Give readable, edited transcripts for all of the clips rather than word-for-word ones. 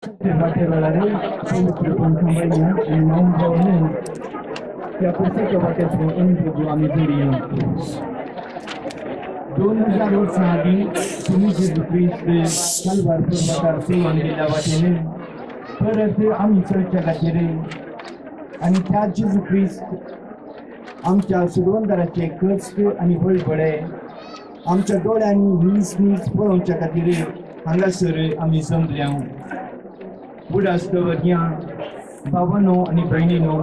वाटेवेळार पवित्रपण सांबाळया आनी मावन जावन त्या पुस्तकाच्या वाट्याचो अनुभव आमी जोडया. 2000 वर्सां आदीं स्वामी जेजू क्रिस्त कालवार पर्वतार सोडून गेल्ल्या वाटेन परत आमी चलच्या खातीर आनी त्या जेजू क्रिस्त आमच्या सुगवंदराचे कश्ट आनी बळबळे आमच्या दोळ्यांनी नीस नीस पळोवच्या खातीर हांगासर आमी जमल्या. उडास दवरया भावानो आनी भयणीनो,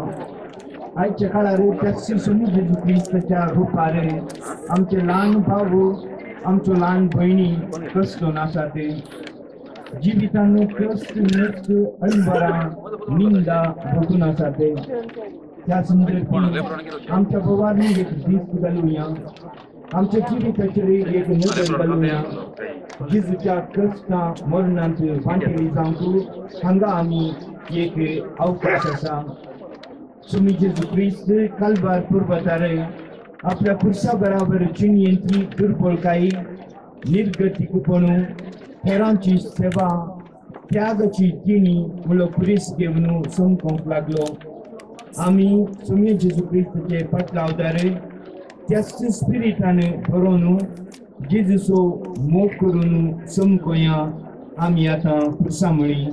आयच्या काळार त्याच स्वामी जेजू क्रिस्ताच्या रुपार आमचे ल्हान भाव आमच्यो ल्हान भयणी कसलो आसात. जिवितान कश्ट नश्ट अणबरां निंदा भोगून आसात. त्या संदर्भात आमच्या भावांनी एक दीस घालुया, आमच्या जिविताचेर एक नदर घालुया. जेजूच्या कश्टां मरणांत वांटेली जावंक हांगा आमी एक अवकाश आसा. स्वामी जेजू क्रिस्त कालबार पर्वतार आपल्या पुरसा बराबर जिणयेंतली दुर्बळकाय निर्गतीकपणू हेरांची सेवा त्यागाची जिणी म्हणलो पुरीस घेवन समकोंक लागलो. आमी स्वामी जेजू क्रिस्ताचे पाटलावदार त्याच स्पिरिटान बरोवन जेजूचो मोग करून समकोया. आमी आतां पुरसा म्हळी.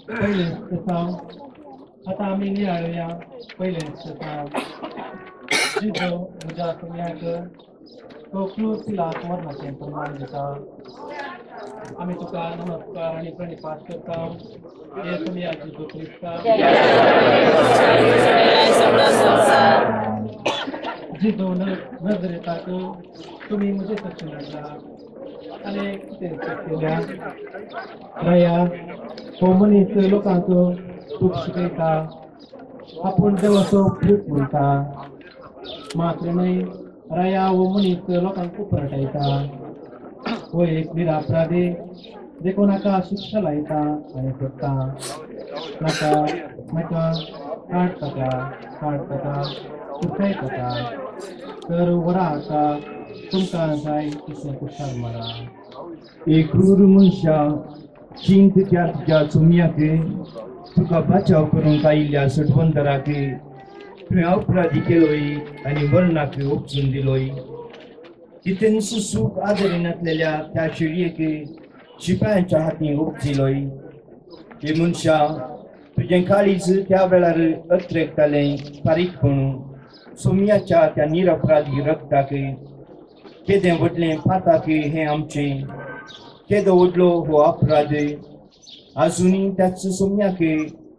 पयलें सेसांव आतां आमी नियाळुया. पयलें सेसांव जिजो म्हज्या सुम्याक तो क्रूस पिलाक मरणाचें प्रमाण दिता. आमी तुका नमस्कार आनी प्रणिपात करता हे सुम्या जेजू क्रिस्ता. जिजो नजरेताक तुमी म्हजे तशें हाडला आनी कितें केल्या. राया हो मनीस लोकांक खूब शिकयता, आपूण देवाचो पूत म्हणटा. मात्र न्हय राया हो मनीस लोकांक उपरटायता. हो एक निरापराधी देखून हाका शिक्षा लायता आनी सोडटा. नाका नाका काड ताका काड ताका कुसाय ताका तर वरा हाका तुमकां जाय तशें कुशार मारा. एक क्रूर मनशा चिंत त्या तुज्या चुमयाक तुका बचाव करूंक आयिल्ल्या सटवंदराक तुवें अपराधी केलोय आनी मरणाक उपजून दिलोय. तितूंच सूख आदरिनातलेल्या त्या शेळयेक शिपायांच्या हातीं उपजिलोय. हे मनशा तुजें काळीज त्या वेळार अत्रेकतालें फारीकपण सोम्याच्या त्या निरपराधी रक्ताक. केदें व्हडलें पाताक हें आमचें, केदो व्हडलो हो अपराध. आजुनी त्याच सोम्याक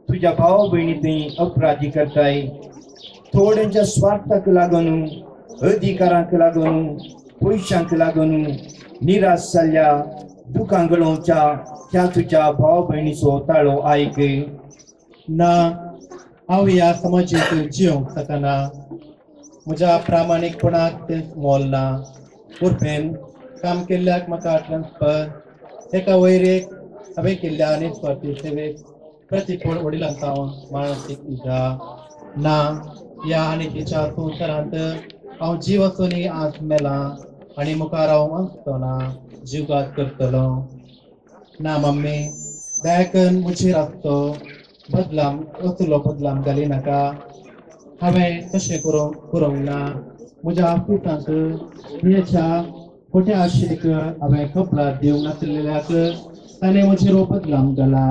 तुज्या भावा भयणी थंय अपराधी करताय. थोड्यांच्या स्वार्थाक लागून, अधिकारांक लागून, पयशांक लागून निराश जाल्ल्या दुकां गळोवच्या त्या तुज्या भावा भयणीचो ताळो आयक. ना हांव ह्या समाजीक जियोंक शकना. म्हज्या प्रामाणीकपणाक तें मोल ना. उर्फेन काम केल्ल्याक म्हाका ट्रान्सफर एका वयर एक हांवें केल्ल्या निस्वार्थी सेवेक प्रतिकूल वडिलां सावन मानसीक इजा ना. ह्या आनी तिच्या संवसारांत हांव जीव आसूनय आज मेलां आनी मुखार हांव वाचतो ना जिवघात करतलो. ना मम्मी दयाकन म्हजेर आसतो बदलाम असलो बदलाम घाली नाका. हांवें तशें करूंक ना. म्हज्या ऑफिसांत पियेच्या खोट्या आशेक हांवें कपलार दिवंक नासलेल्याक ताणें म्हजेर हो बदलाम घाला.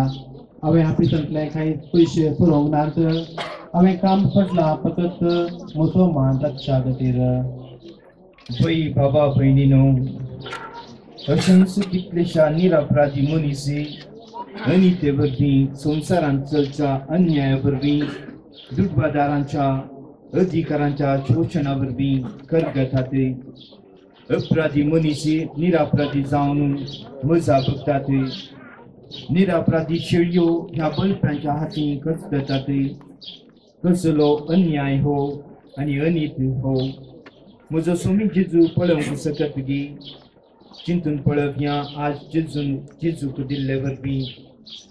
हांवें ऑफिसांतले कांय पयशे पुरोवंक नात. हांवें काम सोडलां फकत म्हजो मान राखच्या खातीर. भय बाबा भयणीनो, अशेंच कितलेशा निरपराधी मनीस अनिते वरवीं संवसारांत चलच्या अन्याया वरवीं दुडबादारांच्या अधिकारांच्या शोशणा वरवीं करगतात. अपराधी मनीस निरापराधी जावन मजा बघतात. निरापराधी शेळयो ह्या बलप्यांच्या हातीं कसतात. कसलो अन्याय हो आनी अनीत हो. म्हजो स्वामी जेजू पळोवंक शकत गी. चिंतून पळोवया आज जेजून जेजूक दिल्ले वरवीं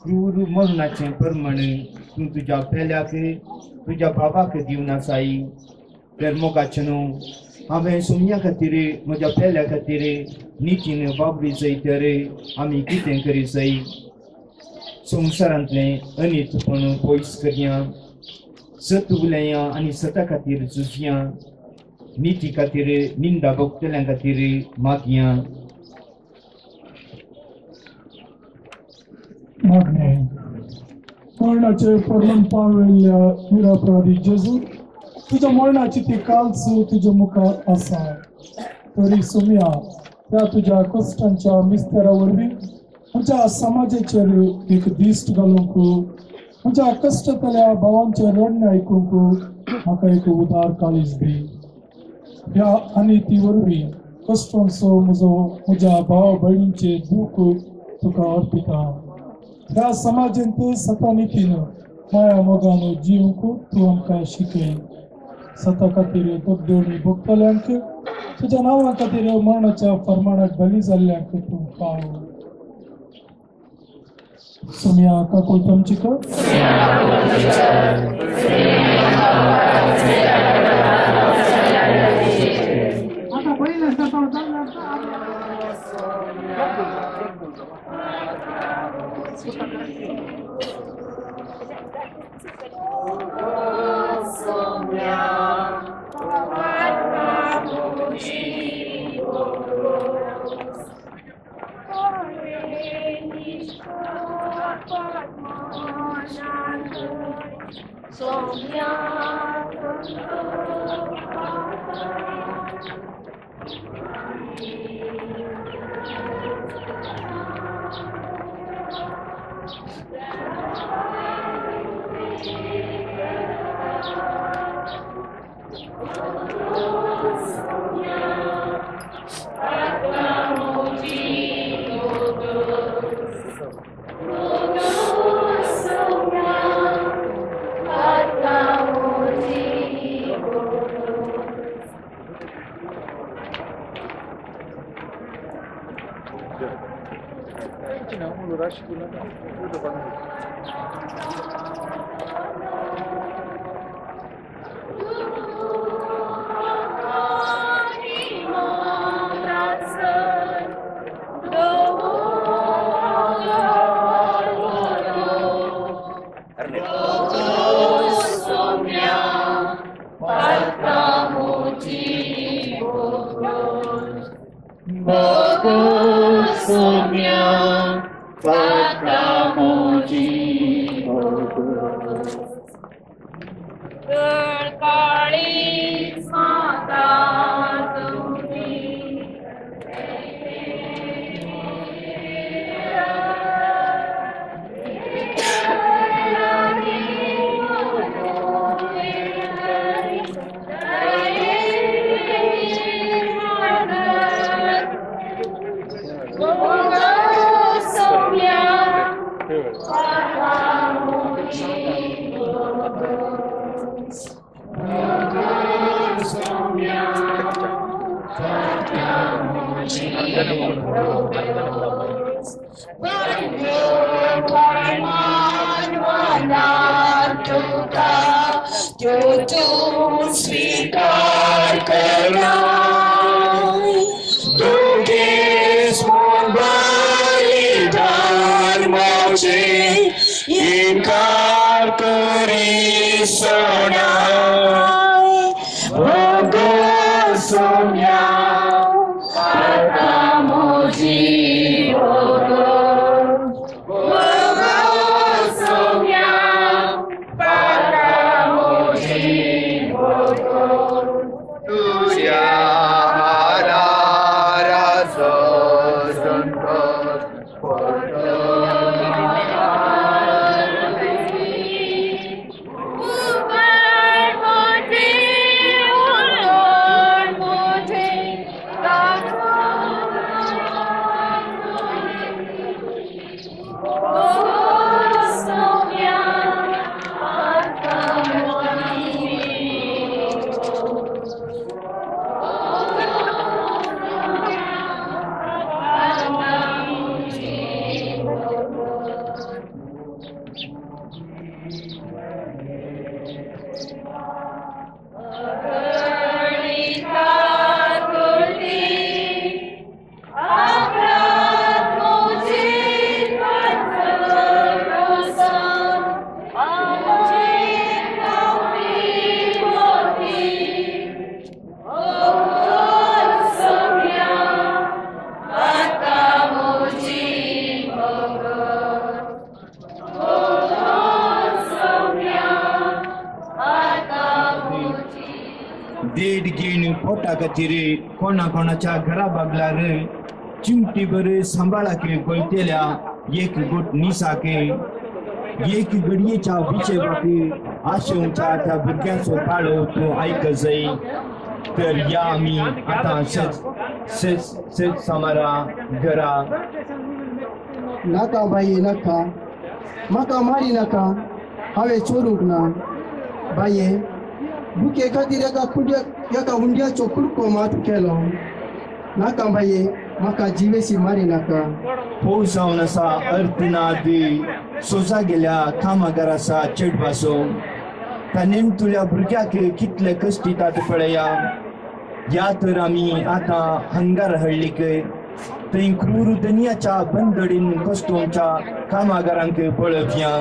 क्रूर मरणाचें प्रमाण तूं तुज्या पेल्याक तुज्या भावाक दिवन आसाय. तर मोगाचें न्हू हांवें सोम्या खातीर म्हज्या पेल्या खातीर नितीन वावरी जाय तर आमी कितें करी जाय. संवसारांतलें अनितपण पयस करया, सत उलया आनी सता खातीर झुजया, निती खातीर निंदा भोगतल्यां खातीर मागया. मागणें मरणाचे परमन पाविल्ल्या निरापराधी जेजू, तुज्या मरणाची ती कालच तुज्या मुखार आसा. तरी सोम्या त्या तुज्या कश्टांच्या मिस्तेरा वरवीं आमच्या समाजाचेर एक दिश्ट घालूंक, आमच्या कश्टांतल्या भावांचे रडणें आयकूंक म्हाका एक उदार काळीज दी. ह्या आनी ती वरवीं कश्टांचो म्हजो म्हज्या भाव भयणींचे दूख तुका अर्पिता. ह्या समाजांत सता नितीन माया मोगान जिवंक तूं आमकां शिकय. सता खातीर दगदोणी भोगतल्यांक, तुज्या नांवा खातीर मरणाच्या फर्माणाक बली जाल्ल्यांक तूं पाव. सोम्या काकूळ आमची कर. देड घेवन पोटा खातीर कोणा कोणाच्या घरा बागलार चिमटी बर सांबाळाक गळतेल्या एक गोट निसाक एक घडयेच्या विचेवाक आशेवच्या त्या भुरग्यांचो ताळो तूं आयक जाय. तर या आमी आतां सेज सामारा घरा. नाका बाये नाका, म्हाका मारी नाका, हांवें चोरूंक ना बाये. भुके खातीर एका हुंड्याचो कुडको मात केलो. नाका बाये, म्हाका जिवेशी मारी नाका. हो जावन आसा अर्थनाद सोजा गेल्या कामागार आसा चेडवाचो. त्या नेमतुल्या भुरग्याक कितले कश्ट दितात पळया. या तर आमी आतां हंगार हाडलीक थंय क्रूर दनियाच्या बंदडीन कश्टोंच्या कामागारांक पळोवया.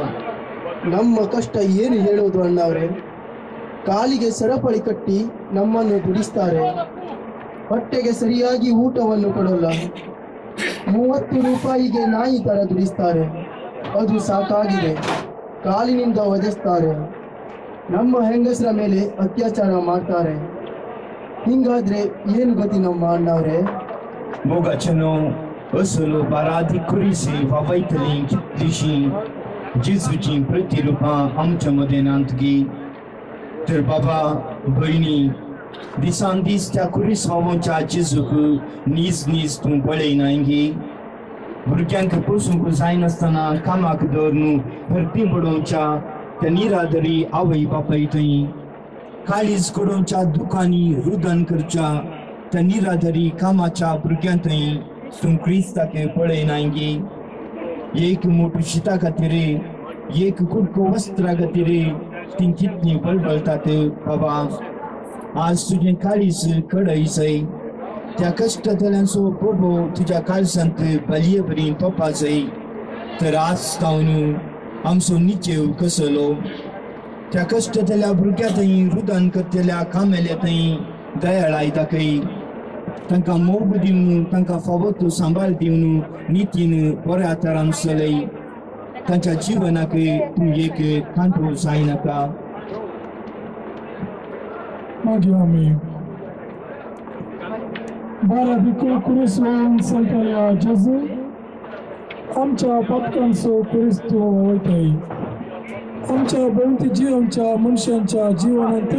ನಮ್ಮ ಕಷ್ಟ ಏನು ಹೇಳೋದು ಅಣ್ಣವ್ರೆ, ಕಾಲಿಗೆ ಸರಪಳಿ ಕಟ್ಟಿ ನಮ್ಮನ್ನು ದುಡಿಸ್ತಾರೆ, ಹೊಟ್ಟೆಗೆ ಸರಿಯಾಗಿ ಊಟವನ್ನು ಕೊಡಲ್ಲ, 30 ರೂಪಾಯಿಗೆ ನಾಯಿ ತರ ದುಡಿಸ್ತಾರೆ, ಅದು ಸಾಕಾಗಿದೆ. ಕಾಲಿನಿಂದ ಒದೆಸ್ತಾರೆ, ನಮ್ಮ ಹೆಂಗಸರ ಮೇಲೆ ಅತ್ಯಾಚಾರ ಮಾಡ್ತಾರೆ. ಹಿಂಗಾದ್ರೆ ಏನು ಗತಿ ನಮ್ಮ ಅಣ್ಣವ್ರೆ? मोगाचेनो असलो बारादी कुरीसी वावयतली कितलीशी जेजूची प्रतिरुपां आमच्या मदें नात गी. तर बाबा भयणी दिसान दीस त्या कुरीस वावोच्या जेजूक नीज नीज तूं पळयनाय गी. भुरग्यांक पोसूंक जायनासतना कामाक दवरून भरती बडोवच्या त्या निरादरी आवय बापाय थंय काळीज कडोवच्या दुकांनी रुदन करच्या त्या निराधारी कामाच्या भुरग्यां थंय तूं क्रिस्ताक पळयनाय गी. एक मोटू शिता खातीर एक कुडको वस्त्रा खातीर ती कितली बळबळतात बाबा. आज तुजें काळीज कडय जाय, त्या कश्टांतल्यांचो बोबो तुज्या काळजांत बलये बरी तोपा जाय. तर आज तावन आमचो निचेव कसलो त्या कश्टांतल्या भुरग्यां थंय रुदन करतल्या कामेल्या थंय दयाळाय दाखय. तांकां मोग दिवन तांकां फावो तो सांबाळ दिवन नितीन बऱ्या तरान चलय. तांच्या जिवनाक तूं एक कांटो जायनाका. मागीर आमी बारा दिको कुरीस वळोवन चलतल्या जेजू आमच्या पातकांचो कुरीस तूं वयताय. आमच्या भोंवती जिवनच्या मनशांच्या जिवनांत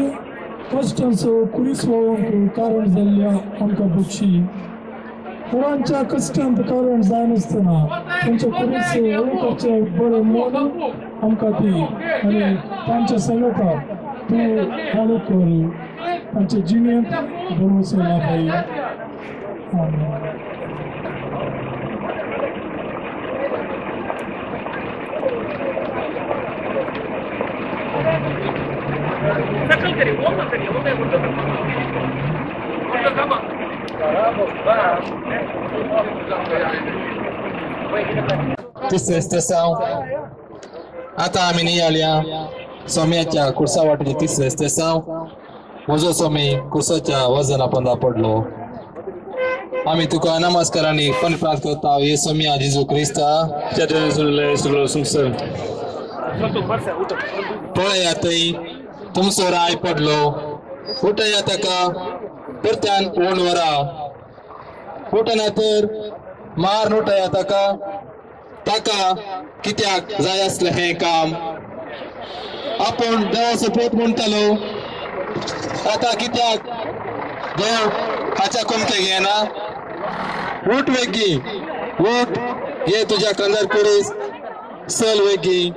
कश्टांचो कुरीस वळोवंक कारण जाल्ल्या आमकां बक्षी. होरांच्या कश्टांत कारण जायनासतना तांच्या कुरीस वळोवपाचें बरें मन आमकां दी आनी तांच्या सांगता तूं हाडू कर तांच्या जिणेंत भरवंसो लाभय. आमेन. तिसरें स्तेसांव. आतां आमी नियाळया सोम्याच्या कुर्सा वाटेचें तिसरें स्तेसांव. म्हजो सोमी कुर्साच्या वजना पंदा पडलो. आमी तुका नमस्कार आनी पनप्रांत करता हे सोम्या जेजू क्रिस्ता. पळया थंय तुमचो राय पडलो. उठया ताका परत्यान ओण व्हरा. उठना तर मार उठया ताका. ताका कित्याक जाय आसलें हें काम? आपूण देवाचो पूत म्हणटालो, आतां कित्याक देव हाच्या कोमते घेना? उठ वेगीं, उठ, ये तुज्या कंदार कुरीस, चल वेगीं.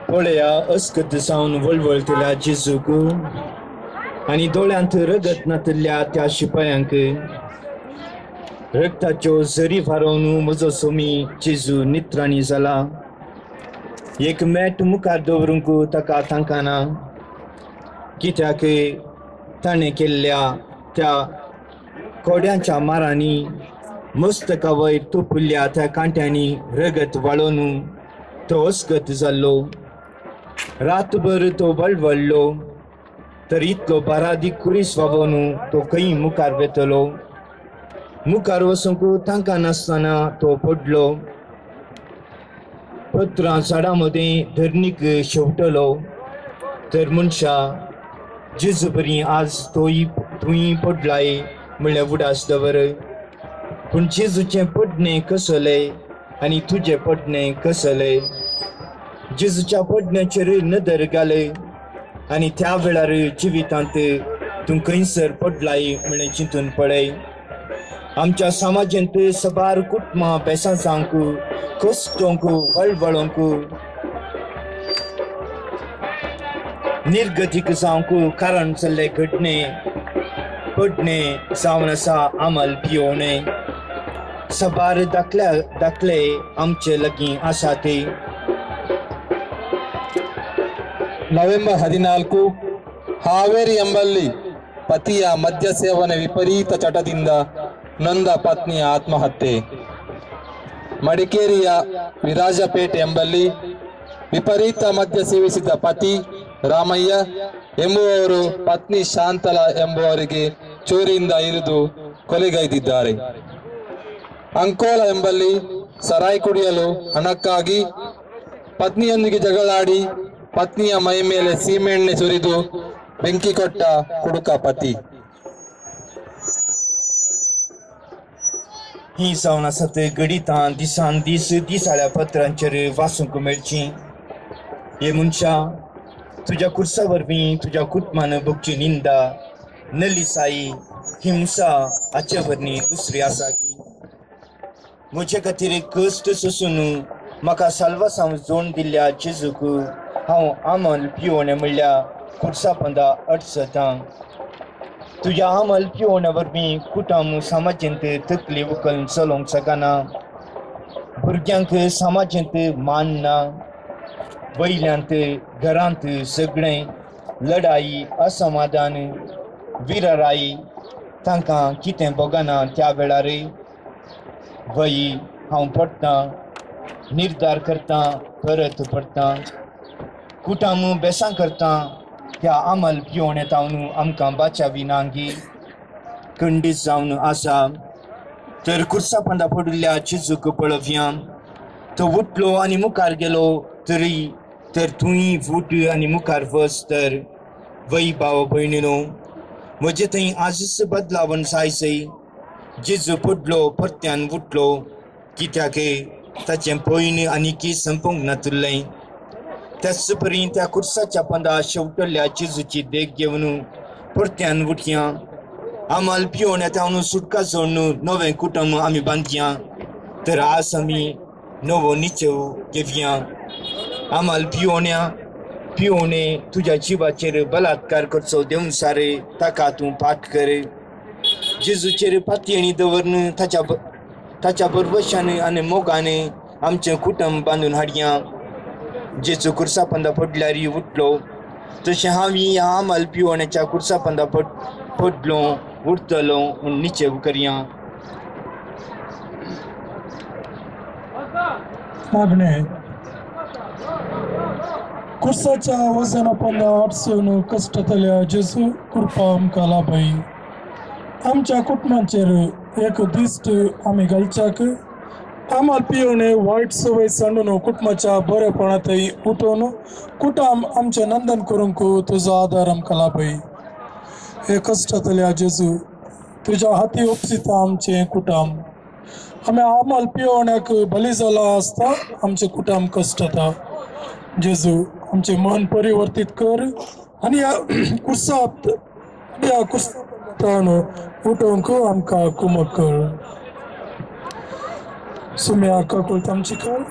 पळया अस्कत जावन वळवळतल्या जेजूक आनी दोळ्यांत रगत नातल्या त्या शिपायांक रक्ताच्यो झरी फारोवन म्हजो सोमी जेजू नित्राणी जाला. एक मॅट मुखार दवरूंक ताका तांकां ना, कित्याक ताणें केल्ल्या त्या कोड्यांच्या मारांनी मस्तका वयर तोपुल्ल्या त्या कांट्यांनी रगत वाळोवन तो अस्कत जाल्लो. रातभर तो वळवळ्ळो तर इतलो बारादीक कुरीस वागोवन तो खंय मुखार वेतलो. मुखार वचूंक तांकां नासतना तो पडलो. पत्रां झाडां मदें धरणीक शेवटलो. तर मनशा जेजू बरी आज तोय तुंय पडलाय म्हणल्यार उडास दवर. पूण जेजूचें पडणें कसलें आनी तुजें पडणें कसलें? जेजूच्या पडण्याचेर नदर घाल आनी त्या वेळार जिवितांत तूं खंयसर पडलाय म्हणलें चिंतून पळय. आमच्या समाजांत सबार कुटुंबां बेसां जावंक, कश्टोंक, वळवळोंक, निर्गतीक जावंक कारण जाल्ले घडणे पडणे जावन आसा आमल पियोणे. सबार दाखल्या दाखले आमचे लागीं आसा ते. ನವೆಂಬರ್ 14 ಹಾವೇರಿ ಎಂಬಲ್ಲಿ ಪತಿಯ ಮದ್ಯ ಸೇವನೆ ವಿಪರೀತ ಚಟದಿಂದ ನೊಂದ ಪತ್ನಿಯ ಆತ್ಮಹತ್ಯೆ. ಮಡಿಕೇರಿಯ ವಿರಾಜಪೇಟೆ ಎಂಬಲ್ಲಿ ವಿಪರೀತ ಮದ್ಯ ಸೇವಿಸಿದ ಪತಿ ರಾಮಯ್ಯ ಎಂಬುವವರು ಪತ್ನಿ ಶಾಂತಲಾ ಎಂಬುವರಿಗೆ ಚೂರಿಯಿಂದ ಇರಿದು ಕೊಲೆಗೈದಿದ್ದಾರೆ. ಅಂಕೋಲ ಎಂಬಲ್ಲಿ ಸರಾಯಿ ಕುಡಿಯಲು ಹಣಕ್ಕಾಗಿ ಪತ್ನಿಯೊಂದಿಗೆ ಜಗಳಾಡಿ ಪತ್ನಿಯ ಮೈ ಮೇಲೆ ಸೀಮೆಎಣ್ಣೆ ಸುರಿದು ಬೆಂಕಿ ಕೊಟ್ಟ ಕುಡುಕ ಪತಿ. ही जावन आसात गणितां दिसान दीस दिसाळ्या पत्रांचेर वाचूंक मेळची. हे मनशा तुज्या कुर्सा वरवीं तुज्या कुटुंबान भोगची निंदा, नलिसाई, हिंसा हाचे वरवीं दुसरी आसा की म्हजे खातीर कश्ट सोसून म्हाका साल्वासांव जोड दिल्ल्या जेजूक हांव आमल पिवणे म्हणल्यार कुर्सा पंदा अडचतां. तुज्या आमल पिवण्या वरवीं कुटुंब समाजांत तकली उखलून चलोवंक शकना, भुरग्यांक समाजांत मान ना, वयल्यांत घरांत सगळें लढाई, असमाधान, विरराई तांकां कितें भोगना त्या वेळार. वय हांव पडटां, निर्धार करतां, परत पडटां, कुटुंब बेसां करतां. त्या आमल पिवणे तावन आमकां बाचावी नांगी खंडीत जावन आसा. तर कुर्सा पंदा पडिल्ल्या चिजूक पळोवया. तो उठलो आनी मुखार गेलो तरी तर तुंय फूट आनी मुखार वच. तर वय भाव भयणीनो म्हजे थंय आजच बदलावण जाय सय. जेजू पडलो परत्यान उठलो कित्याक ताचें पयन आनी की संपूंक नातुल्लें. त्याच परी त्या कुर्साच्या पंदा शेवटल्या जेजूची देख घेवन परत्यान उठया. आमल पिवण्या तावन सुटका जोडून नवें कुटुंब आमी बांदया. तर आज आमी नवो निचेव घेवया. आमल पिवण्या पिवणे तुज्या जिवाचेर बलात्कार करचो देवन सारे ताका तूं पाठ कर. जेजूचेर पातयेणी दवरून ताच्या बरवशान आनी मोगान आमचें कुटुंब बांदून हाडया. जेजू कुर्सा पंदा पडल्यार उठलो तशें हांव ह्या आमल पिवण्याच्या कुर्सा पंदा पडलो उठतलो म्हूण निचेव करया. मागणे कुर्साच्या वजना पंदा अडचण कश्टांतल्या जेजू कृपा आमकां लाभय. आमच्या कुटुंबाचेर एक दिश्ट आमी घालच्याक आमल पिवणे वायट संवय सांडून कुटुंबाच्या बरेपणांतय उठोवन कुटुंब आमचें नंदन करूंक तुजो आदार आमकां लाभय. हे कश्टांतल्या जेजू तुज्या हाती उपसिता आमचें कुटुंब. आमी आमल पिवण्याक बली जाला आसता आमचें कुटुंब कश्टता. जेजू आमचें मन परिवर्तीत कर आनी ह्या कुर्सा ह्या कुर्सा उठोवंक आमकां कुमक कर. सुम्या काकुळट आमची कर.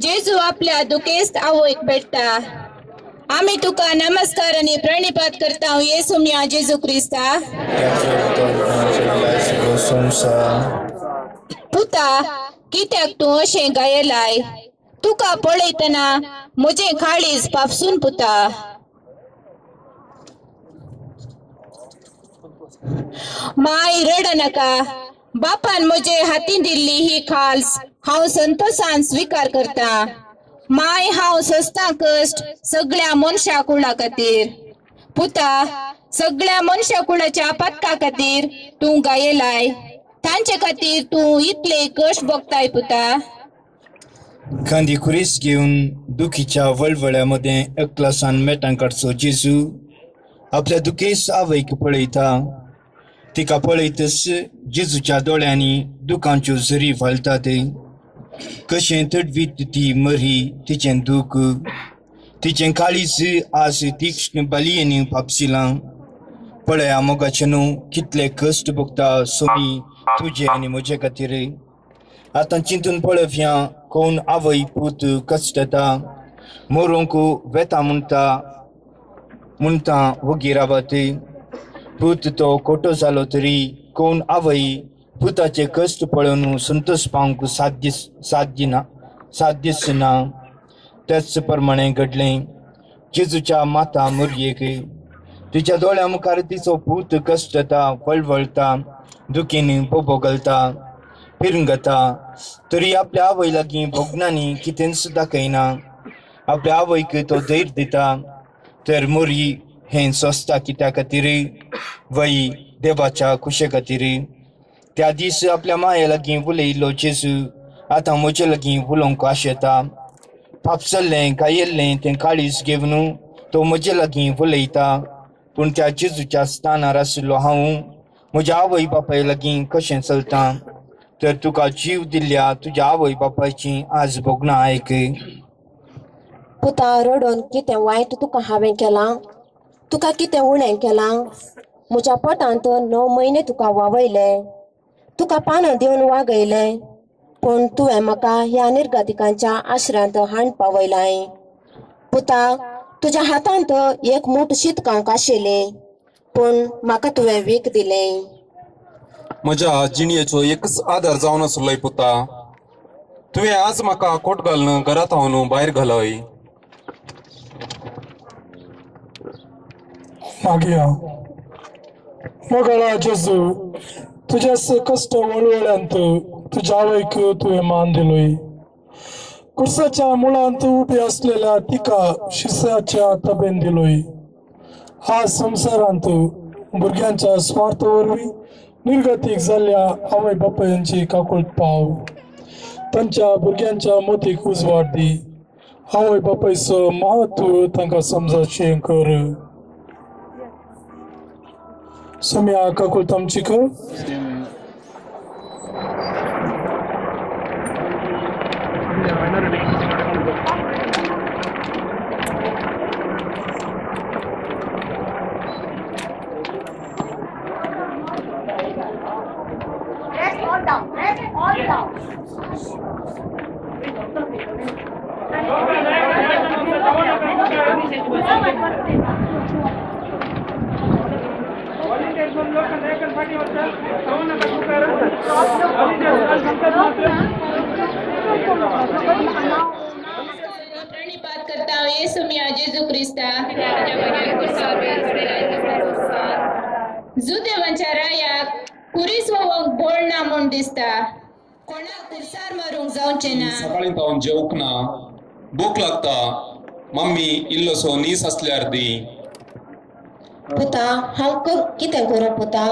जेजू आपल्या दुखेस्त आवयक भेटता. आमी तुका नमस्कार आनी प्रणिपात करता येसुम्या जेजू क्रिस्ता. पुता, कित्याक तूं अशें गायलाय? तुका पळयतना म्हजें काळीज पापसून पुता. माय रडनाका, बापान म्हजे हातीन दिल्ली ही खाल्स हांव संतोषान स्वीकार करता. माय, हांव सोंसता कश्ट सगळ्या मनशा कुळा खातीर. पुता, सगळ्या मनशा कुळाच्या पातका खातीर तूं गायलाय, तांचे खातीर तूं इतले कश्ट भोगताय पुता. खांदी खुरीस घेवन दुखीच्या वळवळ्या मदें एकलासान मेटां काडचो जेजू आपल्या दुखेस आवयक पळयता. तिका पळयतच जेजूच्या दोळ्यांनी दुखांच्यो झरी व्हालतात. कशें तडवीत ती मरी तिचें दूख, तिचें काळीज आज तीक्ष्ण बालयेनी फापसिलां. पळया मोगाचें न्हू कितले कश्ट भोगता सोमी तुजे आनी म्हजे खातीर. आतां चिंतून पळोवया कोण आवय पूत कश्टता मरूंक वेता म्हणटा म्हणटा वगी रावत. पूत तो खोटो जालो तरी कोण आवय पुताचे कश्ट पळोवन संतोष पावंक साध्य साध्य ना. तेच प्रमाणे घडलें. जेजूच्या माता मुरयेक तिच्या दोळ्या मुखार तिचो पूत कश्टता वळवळता दुखीन बोबो घालता पिरंगता तरी आपल्या आवय लागीं भोगणांनी कितेंच दाखयना आपल्या आवयक तो धैर्य दिता तर मोरी हें सोंसता कित्या खातीर वय देवाच्या खुशे खातीर त्या दीस आपल्या माये लागीं उलयिल्लो जेजू आतां म्हजे लागीं उलोवंक आशेता फापसल्लें कायल्लें तें काळीज घेवन तो म्हजे लागीं उलयता पूण त्या जेजूच्या स्थानार आशिल्लो हांव म्हज्या आवय बापाय लागीं कशें चलता तर तुका जीव दिल्ल्या तुज्या आवय बापायची आज भोगणां आयक. पुता रडून कितें वायट तुका हांवें केलां तुका कितें उणें केलां म्हज्या पोटांत 9 म्हयने तुका वावयले तुका पानां दिवन वागयले पूण तुवें म्हाका ह्या निर्गतिकांच्या आश्रांत हाण पावयलाय. पुता तुज्या हातांत एक मूठ शीत खावंक आशिल्लें पूण म्हाका तुवें वीख दिलें. म्हज्या जिणयेचो एकच आदार जावन आसलोय पुता तुवें आज म्हाका कोट घालून घरांत हांव भायर घालय. मागया मोगाळा जेजू तुज्या कश्ट वळवळ्यांत तुज्या आवयक तुवें मान दिलोय कुर्साच्या मुळांत उबी आसलेल्या तिका शिसाच्या तबेन दिलोय. आज संवसारांत भुरग्यांच्या स्वार्थ वरवीं निर्गतीक जाल्ल्या आवय बापायांची काकूळट पाव तांच्या भुरग्यांच्या मोतीक उजवाड दी आवय बापायचो महत्व तांकां समजाचें कर. सोम्या काकूळट आमची कर. प्रणिपात करता येसुमिया जेजू क्रिस्ता जुदेवांच्या रायाक कुरीस वोवंक बोळ ना म्हूण दिसता कोणाक कुर्सार मारूंक जावचें ना. सकाळीं हांव जेवंक ना भूक लागता मम्मी इल्लोसो नीस आसल्यार दी. पुता हांव कितें करूं पुता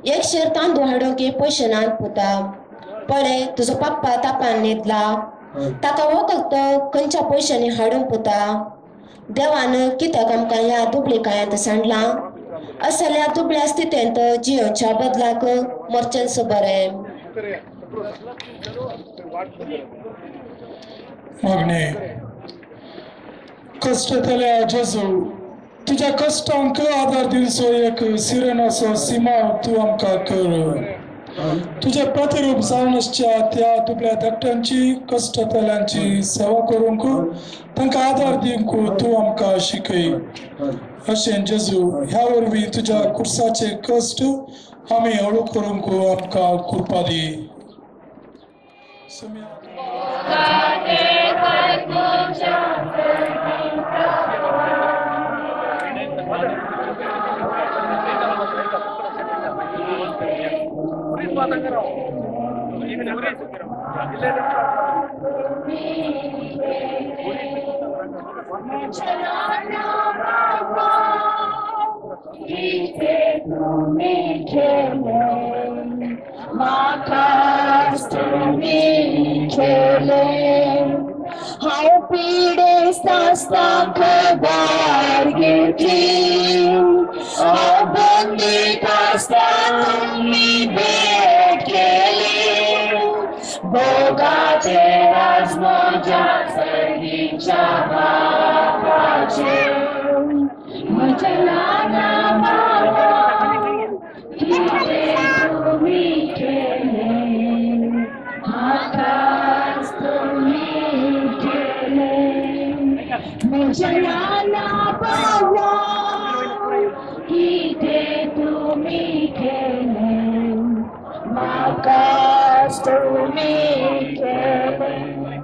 एक शेर तांदूळ हाडूंक पयशे नात पुता पळय तुजो पप्पा तापान न्हिदला ताका वखद खंयच्या पयशांनी हाडूंक पुता देवान कित्याक आमकां ह्या दुबळीकायांत सांडलां असल्या दुबळ्या स्थितींत जियोच्या बदलाक मरचेंच बरें. मागणें कश्टतल्या जेजू तुज्या कश्टांक आदार दिवचो एक सिरनाचो सिमाव तूं आमकां कर. तुजें प्रतिरूप जावन आसच्या त्या दुबळ्या धाकट्यांची कश्टतल्यांची सेवा करूंक तांकां आदार दिवंक तूं आमकां शिकय. अशें जेजू ह्या वरवीं तुज्या कुर्साचे कश्ट आमी हळू करूंक आमकां कृपा दी. हांव पिडेस्त आसतां खबर घेतली हांव बंदीत आसतां तुमी भेट केली भोगाचे आज म्हज्या सर्गीच्या बापाचे म्हज्या ल्हाना बाबा कितें तुमी केलें म्हाकाच तुमी केलें म्हज्या ल्हाना बाबा कितें तुमी केलें म्हाकाच तुमी केलें.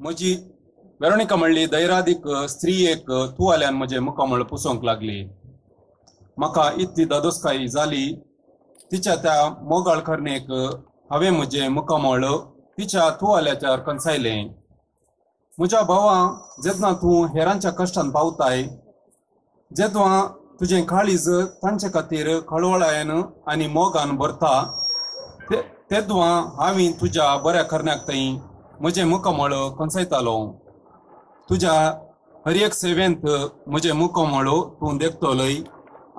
म्हजी वेरोनिका म्हणली दैरादीक स्त्रीयेक तुवाल्यान म्हजें मुखामळ पुसोवंक लागली. म्हाका इतली दादोसकाय जाली तिच्या त्या मोगाळ करणेक हांवें म्हजें मुखामळ तिच्या तुवाल्याच्यार कंसायलें. म्हज्या भावा, जेन्ना तूं हेरांच्या कश्टान पावताय, जेन्ना तुजें काळीज तांचे खातीर कळवळायन आनी मोगान भरता, तेद्वां हांवें तुज्या बऱ्या करण्याक थंय म्हजें मुखामळ कंसायतालो. तुज्या हर एक सेवेंत म्हजें मुखामळ तूं देखतलोय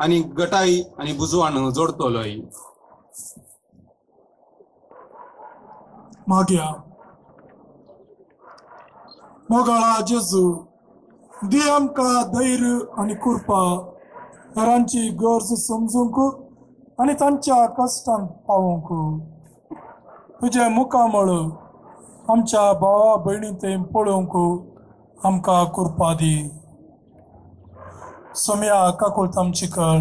आनी गटाय आनी बुजवान जोडतलोय. मागया मोगाळा जेजू, दी आमकां धैर्य आनी कृपा हेरांची गरज समजूंक आनी तांच्या कश्टांक पावोवंक. तुजें मुखामळ आमच्या भावा भयणी थंय पळोवंक आमकां कृपा दी. सोम्या काकुळट आमची कर.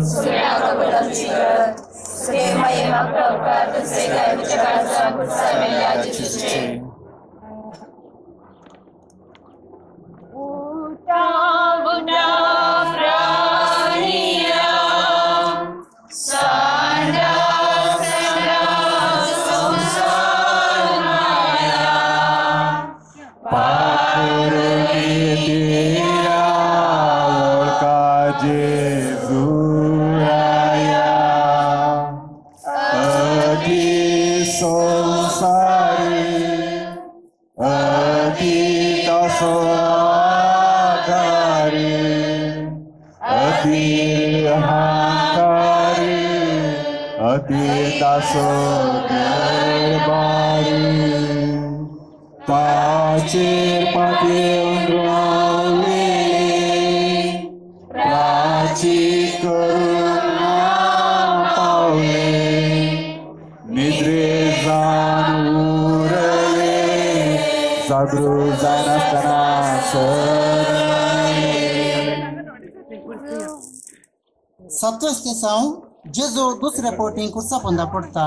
जेजू दुसऱ्या फावटी कुर्सा पोंदा पडटा.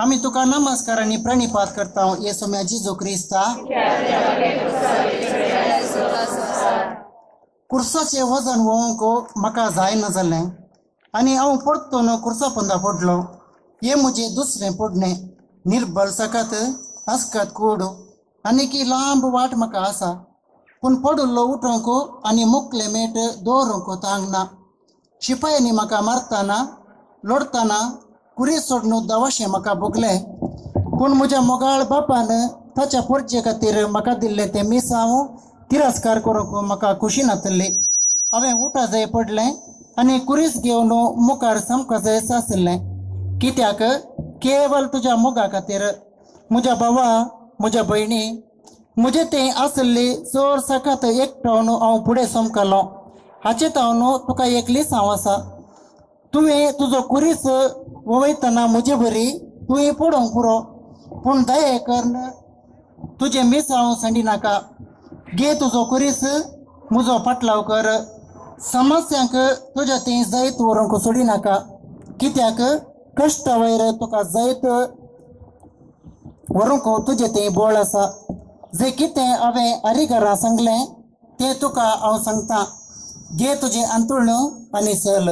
आमी तुका नमस्कार आनी प्रणिपात करता येसो जेजू क्रिस्ता. कुर्साचें वजन व्होवंक म्हाका जायना जालें आनी हांव परतून कुर्सा पोंदा पडलो. हें म्हजें दुसरें पडणें. निर्बल सकत अस्कत कूड आनीक लांब वाट म्हाका आसा, पूण पडिल्लो उठोवंक आनी मुखले मेट दवरूंक तांक ना. शिपायांनी म्हाका मारतना लोडतना कुरी सोडून दवाशें म्हाका भोगलें, पूण म्हज्या मोगाळ बापान ताच्या पोरचे खातीर म्हाका दिल्लें तें मिसांव तिरस्कार करूंक म्हाका खुशी नासली. हांवें उठा जाय पडलें आनी कुरीस घेवन मुखार सामको जाय आशिल्लें, कित्याक केवल तुज्या मोगा खातीर. म्हज्या भावा, म्हज्या भयणी, म्हजें तें आशिल्ली चड सकात एकठावन हांव फुडें समकलो. हाचे तावन तुका एक लिसांव आसा. तुवें तुजो कुरीस वयतना म्हजे बरी तुवें पडोवंक पुरो, पूण दया करून तुजें मिसांव सांडी नाका. घे तुजो कुरीस, म्हजो फाटलाव कर. समस्यांक तुज्या थंय जैत व्हरूंक सोडी नाका, कित्याक कश्टा वयर तुका जैत व्हरूंक तुजें थंय बळ आसा. जें कितें हांवें हरिघरा सांगलें तें तुका हांव सांगता. घे तुजें अंतुळण आनी चल.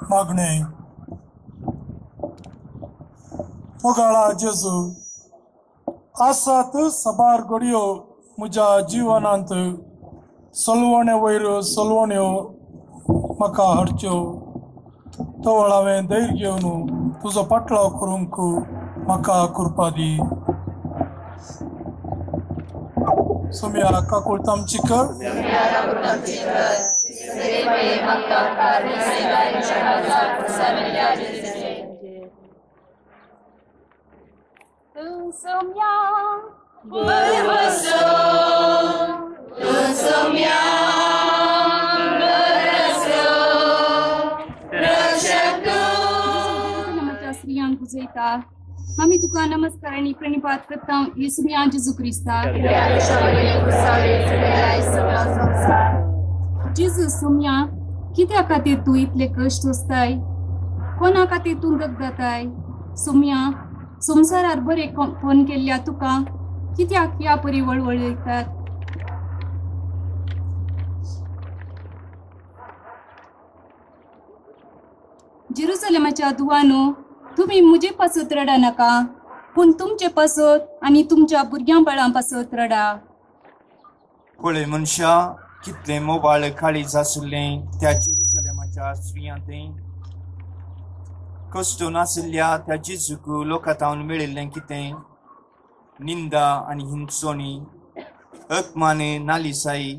मागणें. मोगाळा जेजू, आसात साबार घडयो म्हज्या जिवनांत सलवणे वयर सलवण्यो म्हाका हाडच्यो. तवळ हांवें धैर्य घेवन तुजो पाटलाव करूंक म्हाका कृपा दी. सोम्या काकुळट आमची कर. स्त्रियांक पुजयता आमी तुका नमस्कार आनी प्रणिपात करता येसुम्या जेजू क्रिस्ता. जेजू सोम्या, कित्या खातीर तूं इतले कश्ट सोंसताय? कोणा खातीर तूं दगदताय? सोम्या, संवसारार बरें कोण केल्ल्या तुका कित्याक ह्या परी वळवळयतात? जेरुसलेमाच्या दुवानो, तुमी म्हजे पासत रडा नाका, पूण तुमचे पासत आनी तुमच्या भुरग्यां बाळां पासत रडा. पळय मनशा, कितलें मोबाळ काळीज आशिल्लें त्या जेरुसलेमाच्या स्त्रियांतें. कश्ट नाशिल्ल्या त्या जेजूक लोकां तावन मेळिल्लें कितें? निंदा आनी हिंसोणी, अपमान, नालिसाई.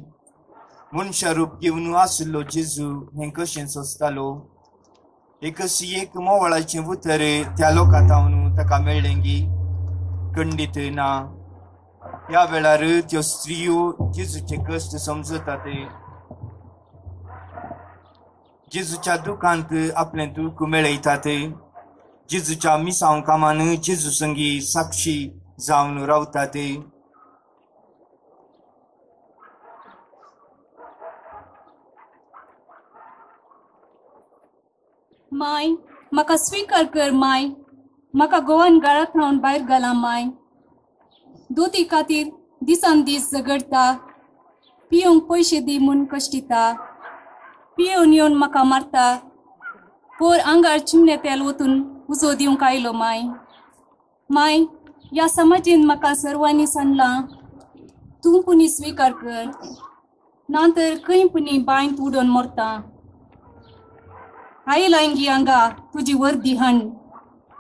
मनशा रूप घेवन आशिल्लो जेजू हें कशें सोंसतालो? एकशी एक मोवाळाचें उतर त्या लोकां तावन ताका मेळ्ळें गी? खंडीत ना. ह्या वेळार त्यो स्त्रियो जेजूचे कश्ट समजतात. जेजूच्या दुखांत आपलें दूख मेळयतात. जेजूच्या मिसांव कामान जेजू संगी साक्षी जावन रावतात. माय, म्हाका स्विकार कर माय, म्हाका गोवान गाळांत रावन भायर घाला माय. दोती खातीर दिसान दीस झगडटा, पियोंक पयशे दी म्हूण कश्टिता, पियोन येवन म्हाका मारता. पोर आंगार चिमणे तेल ओतून उजो दिवंक आयलो माय. माय, ह्या समाजेन म्हाका सर्वांनी सांडलां, तूं पुणी स्विकार कर, ना तर खंय पुणी बांयत उडोवन मरता. आयलांगी हांगा तुजी वर्दी हाण,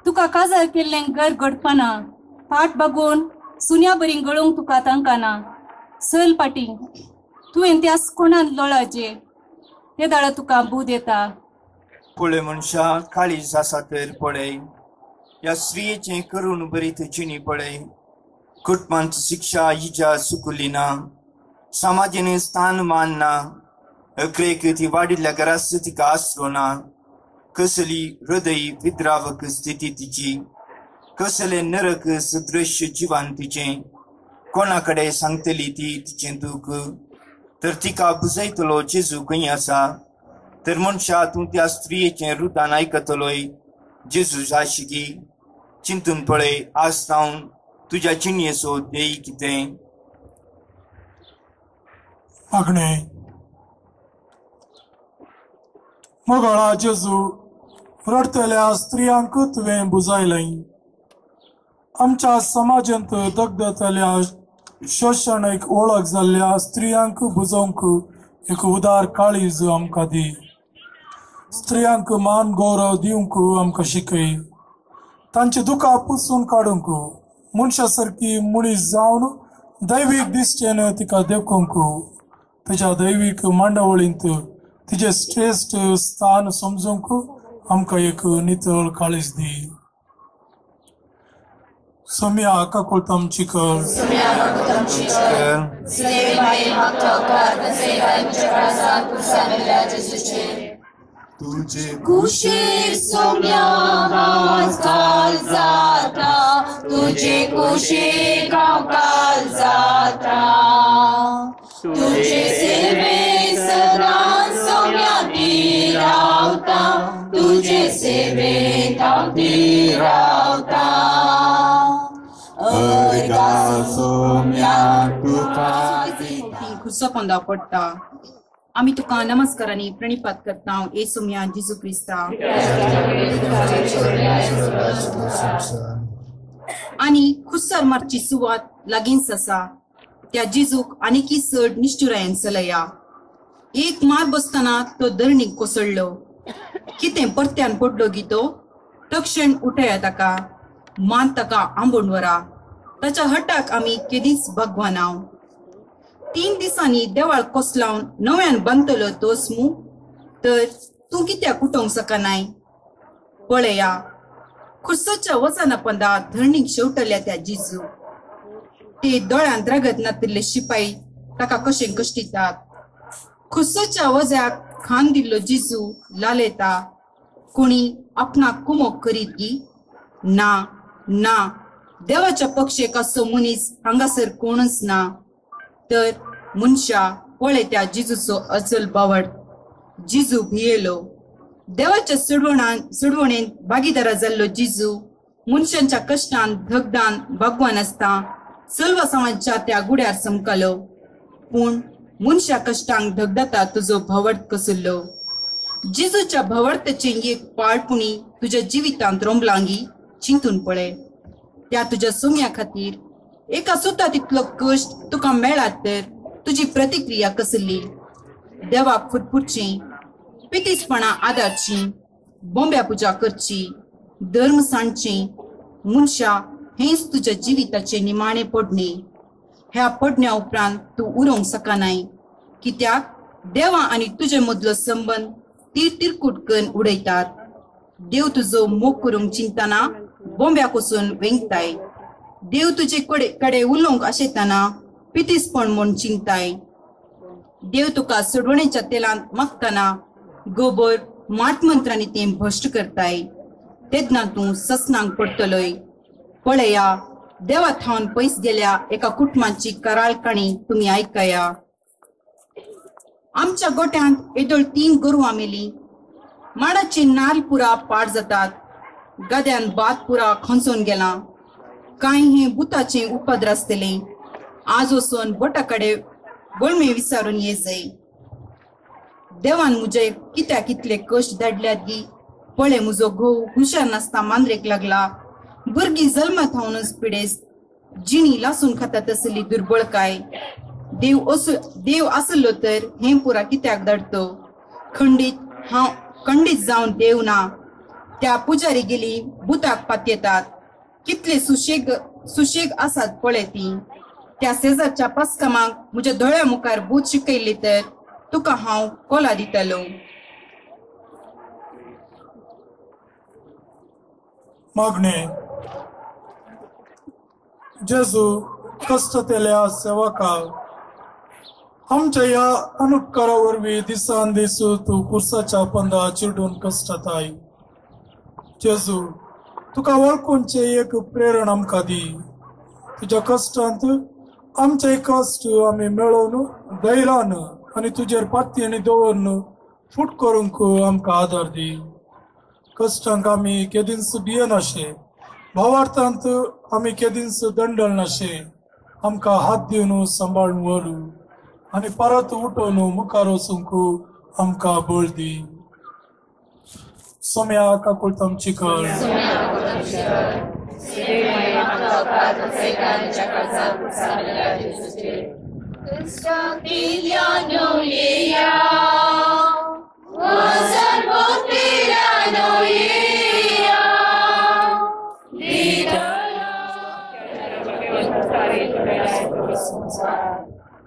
तुका काजार केल्लें घर घडपाना, फाट बागोवन सुन्या बरी गळोवंक तुका तांकाना. चल पाटी, तुवें त्या कोणान लोळाचे ते दाडा तुका बूद येता. पळय मनशा, काळीज आसा तर पळय, ह्या स्त्रियेचें करून बरी जिणी पळय. कुटुंबांत शिक्षा इजा चुकली ना, समाजेन स्थान मान ना, अकरेक ती वाडिल्ल्या घरास तिका आसरो ना. कसली हृदय विद्रावक स्थिती तिची, कसले नरक सदृश्य जिवन तिचें. कोणा कडेन सांगतली ती तिचें दूख? तर तिका बुजयतलो जेजू खंय आसा? तर मनशा, तूं त्या स्त्रियेचें रुदान आयकतलोय जेजू जाशिकी? चिंतून पळय, आज जावन तुज्या जिणयेचो ध्येय कितें? मागणें. मोगाळा जेजू, रडटल्या स्त्रियांक तुवें बुजायलें. आमच्या समाजांत दगदतल्या शोशण एक वळख जाल्ल्या स्त्रियांक बुजोवंक एक उदार काळीज आमकां दी. स्त्रियांक मान गौरव दिवंक आमकां शिकय. तांची दुखां पुसून काडूंक, मनशा सारकी मनीस जावन दैवीक दिश्टेन तिका देखूंक, तिच्या दैवीक मांडावळींत तिचें श्रेश्ठ स्थान समजूंक आमकां एक नितळ काळीज दी. सोम्या काकुळट आमची कर. तुझे कुशीक सोम्या हांव काल जाता, तुझे कुशीक हांव काल जाता, तुझे सेवे सदां सोम्या ती रावता, तुझे सेवेंत हांव ती रावता. अर्गा सोम्या तुका खुर्चो पोंदा पडटा. आमी तुका नमस्कार आनी प्रणिपात करता येसुम्या जेजू क्रिस्ता. आनी खुस्सार मारची सुवात लागींच आसा. त्या जेजूक आनीकी चड निश्ठुरायेन चलया. एक मार बसतना तो धरणीक कोसळ्ळो. कितें परत्यान पडलो गी तो? तक्षण उठया ताका, मान ताका आंबोण वरा. ताच्या हटाक आमी केदींच भगवानाव. 3 दिसांनी देवाळ कोसलावन नव्यान बांदतलो तोस मू, तर तूं कित्याक उठोवंक शकनाय? पळया, खुर्साच्या वजना पंदा धरणीक शेवटल्या त्या जिजू. ते दोळ्यांत रगत नातिल्ले शिपाई ताका कशें कश्टितात. खुर्साच्या वज्याक खान दिल्लो जिजू लालेता. कोणी आपणाक कुमोक करीत गी? ना ना, देवाच्या पक्षेक असो मनीस हांगासर कोणच ना. तर मनशा पळय त्या जिजूचो अचल बावड. जिजू भियेलो. देवाच्या सोडवणेन भागीदारा जाल्लो जिजू मनशांच्या कश्टान धगदान भगवान आसता सलवासांच्या त्या गुड्यार समकालो. पूण मनशा कश्टांक धगदाता तुजो भावड कसुल्लो. जिजूच्या भावार्थाचें एक पाळपुणी तुज्या जिवितांत रोंबलांगी चिंतून पळय. त्या तुज्या सोम्या खातीर एका सुता तितलो कश्ट तुका मेळात तर तुजी प्रतिक्रिया कसली? देवाक फुरफुरची, पितीसपणा आदारची, बोंब्या पुजा करची, धर्म सांडची, मनशा हेंच तुज्या जिविताचे निमाणे पडणे. ह्या पडण्या उपरांत तूं उरोवंक शकनाय, कित्याक देवा आनी तुजे मदलो संबंद तीर तिरकूट करून उडयतात. देव तुजो मोग करूंक चिंतना बोंब्या कोसून वेंगताय. देव तुजे कडे उलोवंक आशेतना पितीसपण म्हूण चिंताय. देव तुका सोडवणेच्या तेलांत मागतना गोबर माटमंत्रांनी तें भश्ट करताय. तेन्ना तूं ससनांक पडटलोय. पळया, देवा थावन पयस गेल्या एका कुटुंबाची कराळ काणी तुमी आयकया. आमच्या गोट्यांत येदोळ 3 गोरवां मेली. माडाचे नाल पुरा पाड जातात. गद्यान भात पुरा खंचोन गेला. कांय हे बुताचे उपद्र आसतले. आज वचून बोटा कडेन गोळमे विचारून ये जाय. देवान म्हजे कित्याक इतले कश्ट धाडल्यात गी? पळय, म्हजो घोव हुशार नासता मांद्रेक लागला. भुरगीं जल्मा थावनच पिडेस्त. जिणी लासून खाता तसली दुर्बळकाय. देव आसलो तर हें पुरा कित्याक धाडतो? खंडीत हांव खंडीत जावन देव ना. त्या पुजारी गेली बुताक पातयेतात. कितले सुशेग आसात पळय ती. त्या शेजारच्या पासकामाक म्हज्या दोळ्या मुखार भूत शिकयली तर तुका हांव कोला दितलो. मागणे. जेजू कश्टतेल्या सेवका, आमच्या ह्या अनुपकारा वरवीं दिसान दीस तूं कुर्साच्या पंदा चिडून कश्टताय. जेजू, तुका वळखूनचें एक प्रेरण आमकां दी. तुज्या कश्टांत आमचे कश्ट आमी मेळोवन धैर्यान आनी तुजेर पातयेनी दवरून फूट करूंक आमकां आदार दी. कश्टांक आमी केदींच भियेनाशे, भावार्थांत आमी केदींच दंडलनाशे. आमकां हात दिवन सांबाळून व्हरू आनी परत उठोवन मुखार वचूंक आमकां बळ दी. सोम्या काकुळट आमची कर.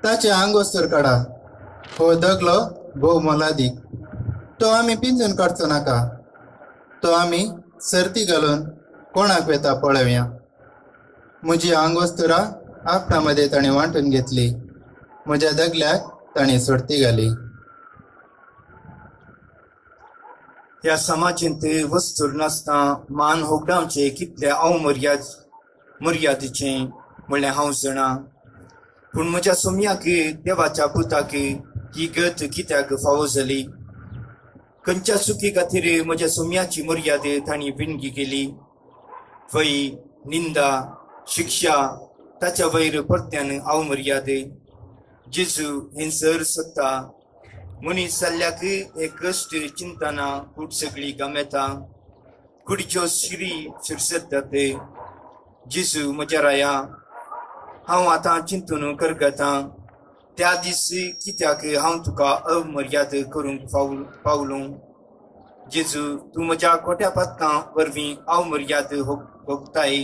ताचे आंगोस्तर काडा. हो दगलो भोव मोलादीक. तो आमी पिंजून काडचो नाका. तो आमी सर्ती घालून कोणाक वेता पळोवया. म्हजी आंगोस्तुरा आपणा मदें ताणें वांटून घेतली. म्हज्या दगल्याक ताणें सोडती घाली. ह्या समाजेंत वस्तूर नासता मान होगडावचें कितले हांव मर्यादेचें म्हणलें हांव जाणा. पूण म्हज्या सोम्याक देवाच्या पुताक ही गत कित्याक फावो जाली? खंयच्या चुकी खातीर म्हज्या सोम्याची मर्याद तांणी विणगी केली? फय, निंदा, शिक्षा ताच्या वयर परत्यान हांव मर्याद. जेजू हें सर सोदता. मनीस जाल्ल्याक हे कश्ट चिंतना कूड सगळी गमेता. कुडीच्यो शिरी शिरसतात. जेजू म्हज्या राया, हांव आतां चिंतून करगता. त्या दीस कित्याक हांव तुका अमर्याद करूंक पावलो? जेजू तूं म्हज्या खोट्या पातकां वरवीं हांव मर्याद भोगताय,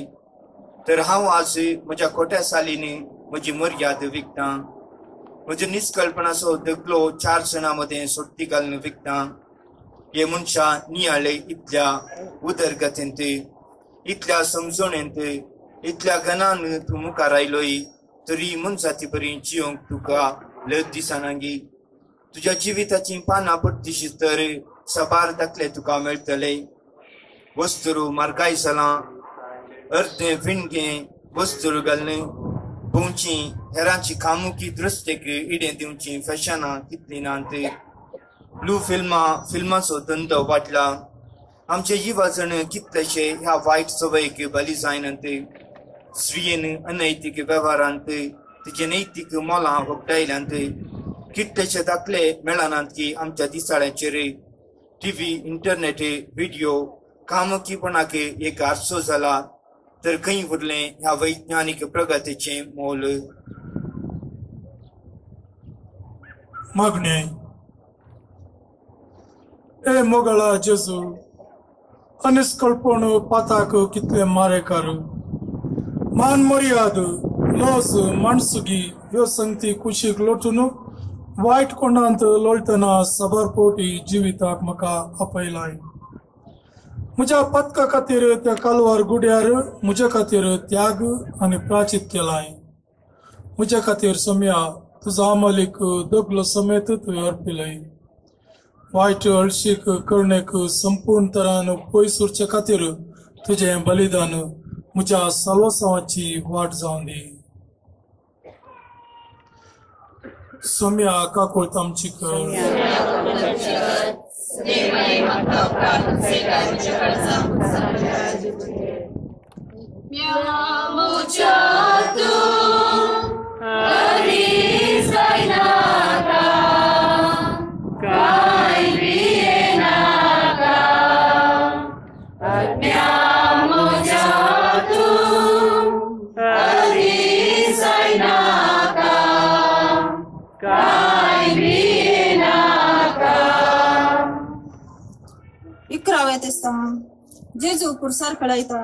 तर हांव आज म्हज्या खोट्या सालीन म्हजी मर्याद विकतां. म्हज्या निस्कल्पनाचो दगलो 4 जाणां मदें सोडटी घालून विकतां. हे मनशां नियाळे इतल्या उदरगतींत, इतल्या समजणेंत, इतल्या गणान तूं मुखार आयलोय, तरी मनजाती बरी जियोंक तुका लज दिसनागी. तुज्या जिविताचीं पानां पडटीशी तर साबार दाखले तुका मेळटले. वस्तूर मार्गाय जालां, अर्दें विणगें वस्तूर घालून भोंवची, हेरांची कामुकी दृश्टेक इडें दिवची फॅशनां कितलीं नात. ब्लू फिल्मां फिल्माचो धंदो वाडला. आमचे युवा जण कितलेशे ह्या वायट सवयीक बली जायनात. स्त्रियेन अनैतीक वेव्हारांत तिचे नैतीक मोलां होगडायल्यांत. कितलेशे दाखले मेळनात की आमच्या दिसाळ्यांचेर, टीव्ही, इंटरनेट, व्हिडिओ कामुकीपणाक एक आरसो जाला. तर खंय उरलें ह्या वैज्ञानीक प्रगतीचें मोल? मागणें. ए मोगळा जेजू, अनिस्कळपण पाताक कितले मारेकार, मान मर्याद, लज, माणसुगी ह्यो संगती कुशीक लोटून वायट कोणांत लोळटना साबार पोटी जिविताक म्हाका आपयलाय. म्हज्या पदका खातीर त्या कालवार गुड्यार म्हज्या खातीर त्याग आनी प्राचीत केलाय. म्हज्या खातीर सोम्या तुजो आमलीक दगलो समेत तुवें अर्पिलय. वायट हळशीक करणेक संपूर्ण तरान पयस उरचे खातीर तुजें बलिदान म्हज्या साल्वासांवाची वाट जावन दी. सोम्या काकुळत आमची कर. जेजू कुर्सार खेळयता.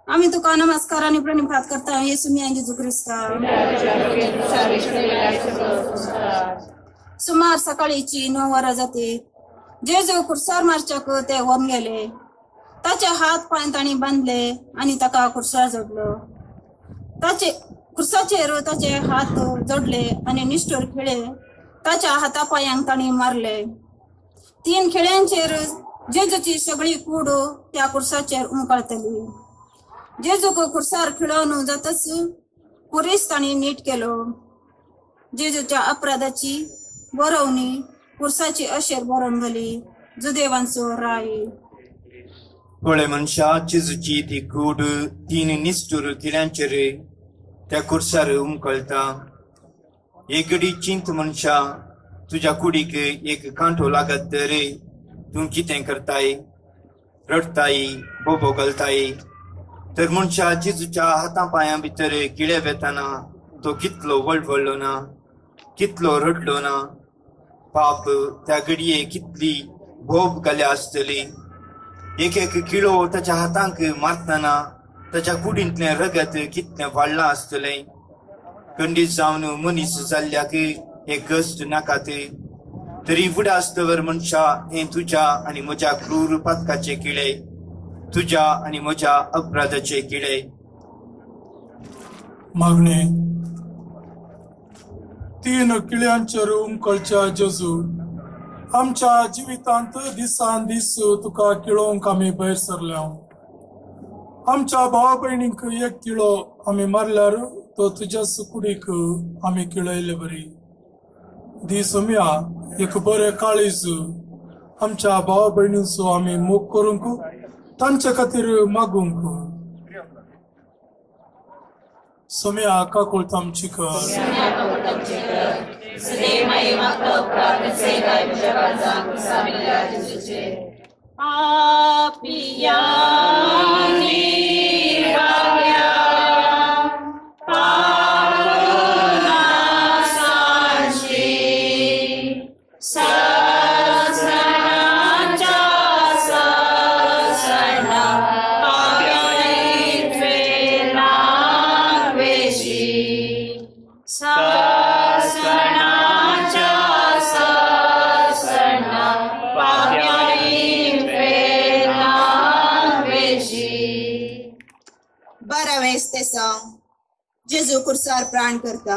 आमी तुका नमस्कार आनी प्रणिपात करता येसू मिया जेजू क्रिस्ता. सुमार सकाळीची 9 वरां जाती. जेजू कुर्सार मारच्याक ते व्हरून गेले. ताचे हात पांय तांणी बांदले आनी ताका कुर्सार जोडलो. ताचे कुर्साचेर ताचे हात जोडले आनी निश्ठूर खिळे ताच्या हाता पांयांक तांणी मारले. 3 खिळ्यांचेर जेजूची सगळी कूड त्या कुर्साचेर उमकळतली. जेजूक कुर्सार खिळोवन जातच पुरीस तांणी नीट केलो. जेजूच्या अपराधाची बरोवणी कुर्साची अशेर बरोवन घाली. जुदेवांचो राय. पळय मनशा, जेजूची ती कूड 3 निश्ठूर खिळ्यांचेर त्या कुर्सार उमकळता. एक घडी चिंत मनशा, तुज्या कुडीक एक कांटो लागत तर तूं कितें करताय? रडताय, बोबो घालताय. तर मनशा जेजूच्या हाता पांयां भितर किळे वेताना तो कितलो वळवळ्ळो ना, कितलो रडलो ना. पाप त्या घडये कितली भोब घाल्या आसतली. एक एक किळो ताच्या हातांक मारतना ताच्या कुडींतलें रगत कितलें वाडलां आसतलें. खंडीत जावन मनीस जाल्ल्याक हे कश्ट नाकात. तरी उडासतवर मनशा, हें तुज्या आनी म्हज्या क्रूर पातकाचे किळे, तुज्या आनी म्हज्या अपराधाचे किळे. मागणें. 3 किळ्यांचेर उमकळच्या जेजू, आमच्या जिवितांत दिसान दीस तुका किळोवंक आमी भायर सरल्या. आमच्या भावा भयणींक एक किळो आमी मारल्यार तो तुज्या कुडीक आमी किळयले बरी. दी सोम्या एक बरें काळीज आमच्या भावा भयणींचो आमी मोग करूंक, तांचे खातीर मागूंक. सोम्या काकुळत आमची कर. Sa 12वें तेसांव. जेजू कुर्सार प्राण करता.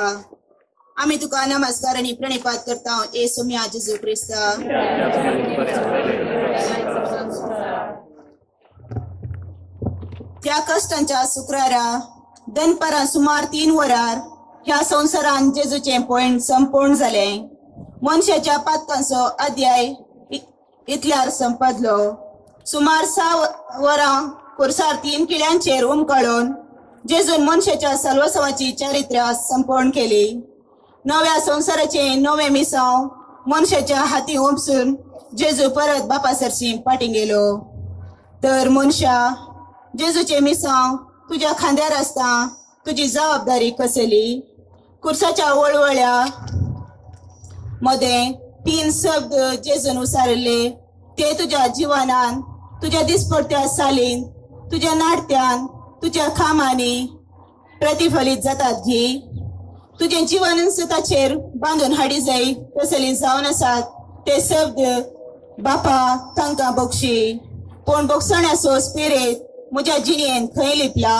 आमी तुका नमस्कार आनी प्रणिपात करता ए सोम्या जेजू क्रिस्ता. त्या कश्टांच्या शुक्रारा दनपारां सुमार 3 वरार ह्या संवसारान जेजूचें पयण संपूर्ण जालें. मनशाच्या पातकांचो अध्याय इतल्यार संपदलो. सुमार 6 वरां कुर्सार 3 किळ्यांचेर उमकळून जेजून मनशाच्या सल्वसवाची चारित्र्या संपूर्ण केली. नव्या संवसाराचें नवें मिसांव मनशाच्या हाती ओंपसून जेजू परत बापा सरशी पाटी गेलो. तर मनशा, जेजूचें मिसांव तुज्या खांद्यार आसता, तुजी जबाबदारी कसली? कुर्साच्या वळवळ्या मदें 3 शब्द जेजून उसारिल्ले ते तुज्या जिवनान, तुज्या दिसपडत्या सालीन, तुज्या नाट्यान, तुज्या कामांनी प्रतिफलीत जातात घी. तुजें जिवनच ताचेर बांदून हाडी जाय तसली जावन आसात ते शब्द बापा तांकां बक्षी. पूण बक्षण्याचो स्पिरीत म्हज्या जिणेन खंय लिपला?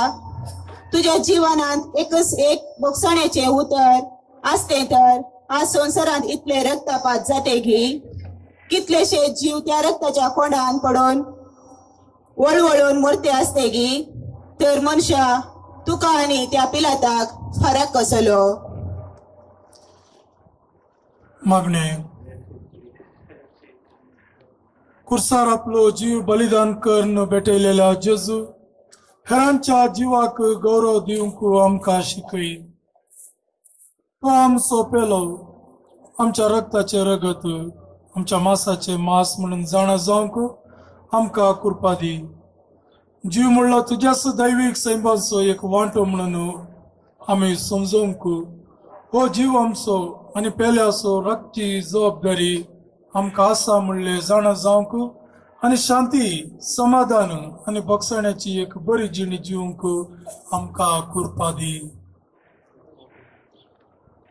तुज्या जिवनांत एकच एक बक्षण्याचें उतर आसतें तर आज संवसारांत इतले रक्तपात जाते घी. कितलेशे जीव त्या रक्ताच्या कोंडान पडून वळवळून मरते आसते गी. तर मनशा, तुका आनी त्या पिलाताक फरक कसलो? मागणे. कुर्सार आपलो जीव बलिदान करून भेटयलेल्या जेजू हेरांच्या जिवाक गौरव दिवंक आमकां शिकय. तो आमचो पेलो, आमच्या रक्ताचें रगत, आमच्या मासाचें मांस म्हणून जाणा जावंक आमकां कृपा दी. जीव म्हणलो तुज्याच दैवीक सैमाचो एक वांटो म्हणून आमी समजोवंक हो जीव आमचो आनी पेल्याचो रक्ती जबाबदारी आमकां आसा म्हणलें जाणा जावंक आनी शांती, समाधान आनी बक्षण्याची एक बरी जिणी जिवंक आमकां कृपा दी.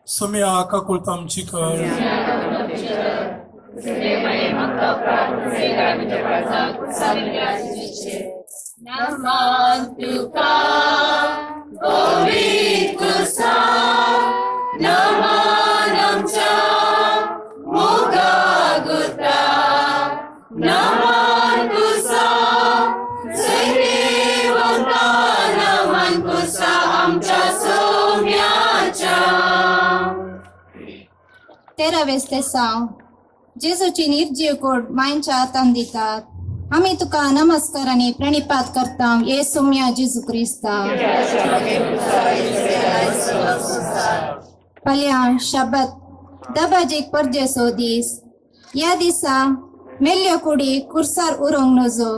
सोम्या काकुळत आमची कर. नमन तुका गोविंद कुर्सा, नमन आमच्या मोगा गुता, नमन कुर्सा जयदेवता, नमन कुर्सा आमच्या सोम्याच्या. 13वें तेसांव. जेजूची निर्जीव कोड मांयच्या हातान दितात. आमी तुका नमस्कार आनी प्रणिपात करता ये सोम्या जेजू क्रिस्ता. फाल्यां शबत दबाजीक परजेसो दीस. ह्या दिसा मेल्ल्यो कुडी कुर्सार उरोंक नजो,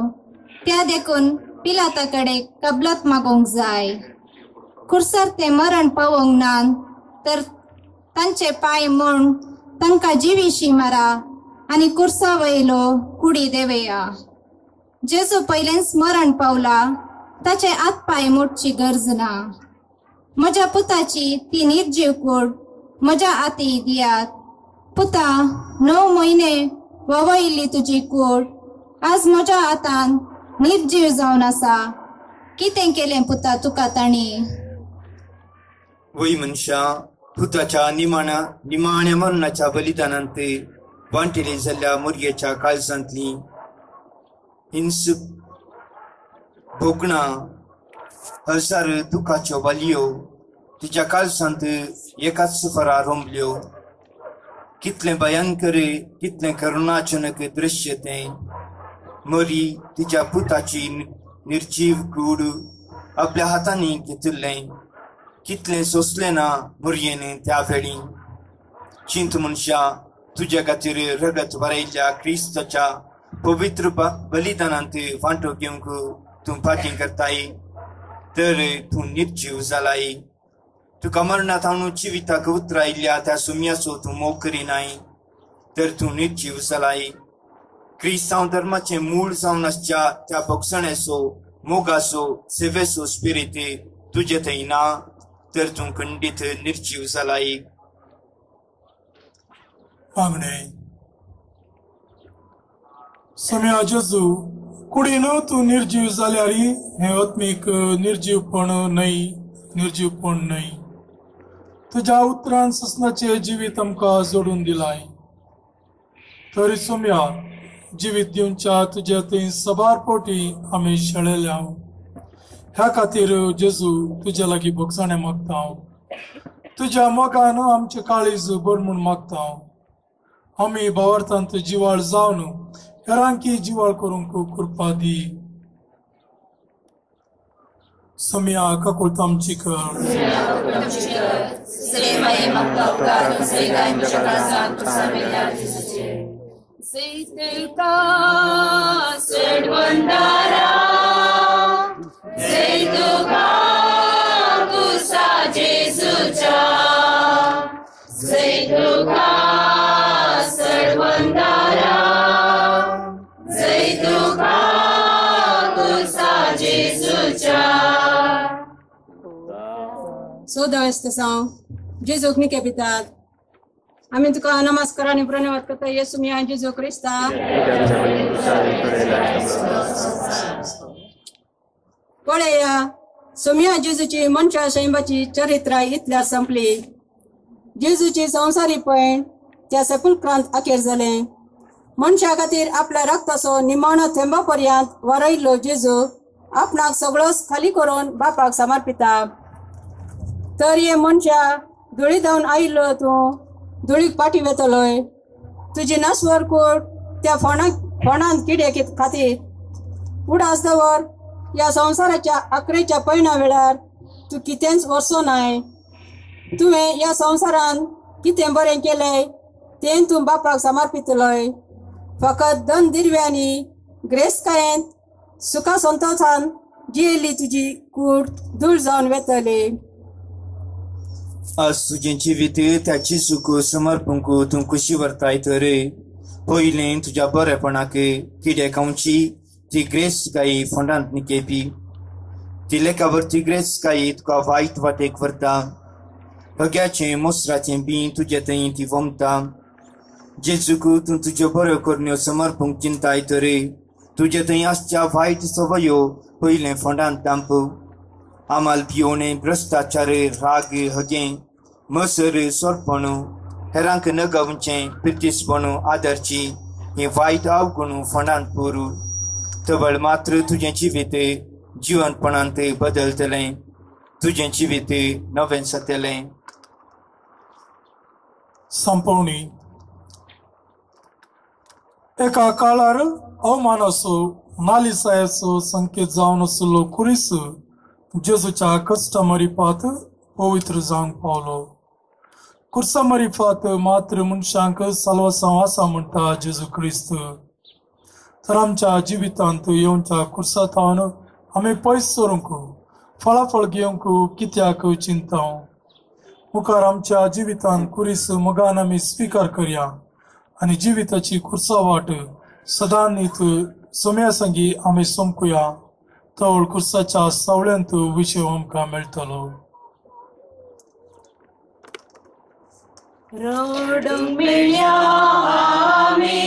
त्या देखून पिलाता कडेन कबलात मागोवंक जाय. कुर्सार ते मरण पावोवंक ना तर तांचे पांय म्हूण तांकां जिवीशी मारा आनी कुर्सा वयलो कुडी देवया. जेजू पयलेंच मरण पावला, ताचे हात पांय मोडची गरज ना. म्हज्या पुताची ती निर्जीव कूड म्हज्या हाती दियात. पुता, 9 म्हयने ववयिल्ली तुजी कूड आज म्हज्या हातान निर्जीव जावन आसा. कितें केलें पुता तुका तांणी? वय मनशा, पुताच्या निमाण्या मरणाच्या बलिदानांत वांटेली जाल्ल्या मुरगेच्या काळजांतली हिंस भोगणां, हजार दुखाच्यो वालयो तिच्या काळजांत एकाच फरा रोंबल्यो. कितलें भयंकर, कितलें करुणाजनक दृश्य तें. मरी तिच्या पुताची निर्जीव कूड आपल्या हातांनी घेतिल्लें. कितलें सोंसलें ना मुरयेन त्या वेळी. चिंत मनशा, तुज्या खातीर रगत बरयल्ल्या क्रिस्ताच्या पवित्र बलिदानांत वांटो घेवंक तूं फाटीं करताय तर तूं निर्जीव जालाय. तुका मरणांत हांव जिविताक उतरायल्ल्या त्या सुम्याचो तूं मोग करिनाय तर तूं निर्जीव जालाय. क्रिस्तांव धर्माचें मूळ जावन आसच्या त्या भोगसण्याचो, मोगाचो, सेवेचो स्पिरीत तुजे थंय ना तर तूं खंडीत निर्जीव जालाय. मागणें. सोम्या जेजू, कुडीन तूं निर्जीव जाल्यार हें आत्मीक निर्जीवपण न्हय, निर्जीवपण न्हय. तुज्या उतरान ससनाचें जिवीत आमकां जोडून दिलाय. तरी सोम्या जिवीत दिवच्या तुज्या थंय सबार पोटी आमी शेळेल्या. ह्या खातीर जेजू तुज्या लागीं भोगसाणें मागता. तुज्या मोगान आमचें काळीज भर म्हूण मागता. आमी भावार्थांत जिवाळ जावन हेरांकी जिवाळ करूंक कृपा दी. सोम्या काकूळत आमची कर. सोदवेस्तांव जेजूक निके पितात आमी तुका नमस्कार आनी प्रणवाद करता येसू मिया जेजू क्रिस्ता. पळया सोम्या जेजूची मनशा शैंबाची चरित्रा इतल्यार संपली. जेजूची संवसारी पयण त्या सेपुलक्रांत अखेर जालें. मनशा खातीर आपल्या रक्ताचो निमाणो थेंबा पर्यंत वरयल्लो जेजू आपणाक सगळोच खाली करून बापाक समर्पिता. तर हे मनशा धुळी धांवन आयिल्लो तूं धुळीक पाटी वेतलोय. तुजी नासवर कूड त्या फोंडांत किडे खातीर उडास दवर. ह्या संवसाराच्या आकरेच्या पयणा वेळार तूं कितेंच वरसो नाय. तुवें ह्या संवसारान कितें बरें केलें तें तूं बापाक समर्पितलोय. फकत दोन दिरव्यांनी ग्रेसकायेंत सुखा संतोशान जियेल्ली तुजी कूड दूर जावन वेतली. आज तुजें जिवीत त्या जेजूक समर्पूंक तूं खुशी व्हरताय तर पयलें तुज्या बरेपणाक किडे खावची ती ग्रेसकाय फोंडांत निकेपी. ती लेखावरती ग्रेसकाय तुका वायट वाटेक व्हरता. हग्याचें मोसराचें बी तुजे थंय ती वमता. जेजूक तूं तुज्यो बऱ्यो करण्यो समर्पूंक चिंताय तर तुजे थंय आसच्या वायट सवयो पयलें फोंडांत दांप. आमाल पियोणे भ्रश्टाचार राग हगें मसर सोरपण हेरांक नगावचें पिरतीसपण आदरची हे वायट अवगुण फोंडांत पुरू. तबळ मात्र तुजें जिवीत जिवनपणांत बदलतलें. तुजें जिवीत नवें जातलें. संपवणी. एका काळार अवमानाचो नालिसायाचो संकेत जावन आशिल्लो खुरीस जेजूच्या कश्टा मरिपात पवित्र जावंक पावलो. खुर्सा मरिफात मात्र मनशांक साल्वासांव आसा म्हणटा जेजू क्रिस्त. तर आमच्या जिवितांत येवच्या खुर्सा थावन आमी पयस सरूंक फळाफळ घेवंक कित्याक चिंताव. मुखार आमच्या जिवितांत खुरीस मोगान आमी स्विकार करया आनी जिविताची खुर्सा वाट सदां नीत सोम्या संगी आमी सोमकुया. तवळ खुर्साच्या सावळ्यांत विशय आमकां मेळटलो. रडूंक मेळ्या आमी.